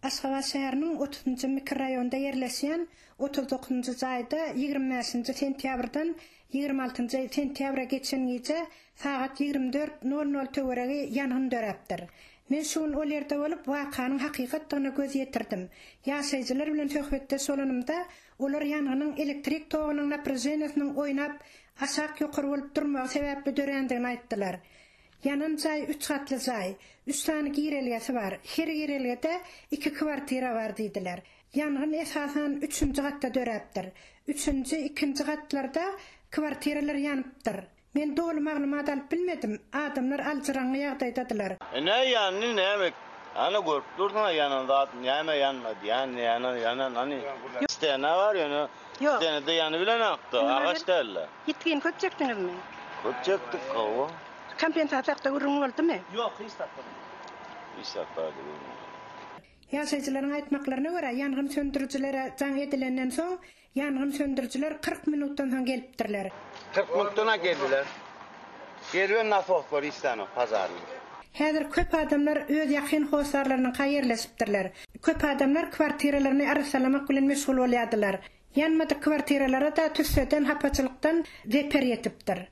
Aşgabat şäheriniň otuzynjy mikroraýonda ýerleşýän 39-njy jaýda 25-nji sentýabrdan 26-njy sentýabra geçen gije sagat 24, nol nol töweregi ýangyn döräpdir. Men şu gün ol ýerde bolup, wakanyň hakykatdygyna göz ýetirdim. Ýaşaýjylar bilen söhbetdeş bolanymda, olar ýangynyň elektrik togunyň naprýaženiýasynyň oýnap, aşak-ýokary bolup durmagy sebäpli dörändigini aýtdylar. Ýanan jaý üç gatly jaý. Üç sany girelgesi bar. Her girelgede iki kwartira bar diýdiler. Ýangyn esasan üçünji gatda döräpdir. Üçünji, ikinji gatlarda kwartiralar ýanypdyr. Men doly maglumat alyp bilmedim. Adamlar aljyraňňy ýagdaýdadylar. Ine ýandy näme ana görüp dursuňa ýanan zat näme ýanmady ýandy ýanan ýanan hany stena bar ýöne stenada ýany bilen akdy agaç dälde. Ýitgini köp çekdiňizmi? Köp çekdik hawa. Kompensasiýa hakda gürrüň boldumy? Ýok hiç zat bolmady. Hiç zat barada gürrüň bolmady. Ýaşaýjylaryň aýtmaklaryna görä, ýangyn söndürijilere jaň edilenden soň, ýangyn söndürijiler 40 minutdan soň gelipdirler. 40 minutdan-a geldiler. Gelibem nasoslar işlänok pažarnyý. Häzir köp adamlar öz ýakyn hossarlarynyňka ýerleşipdirler. Köp adamlar kwartiralaryny arassalamak bilen meşgul bolýardylar. Ýanmadyk kwartiralara-da tüsseden, hapaçylykdan zeper ýetipdir.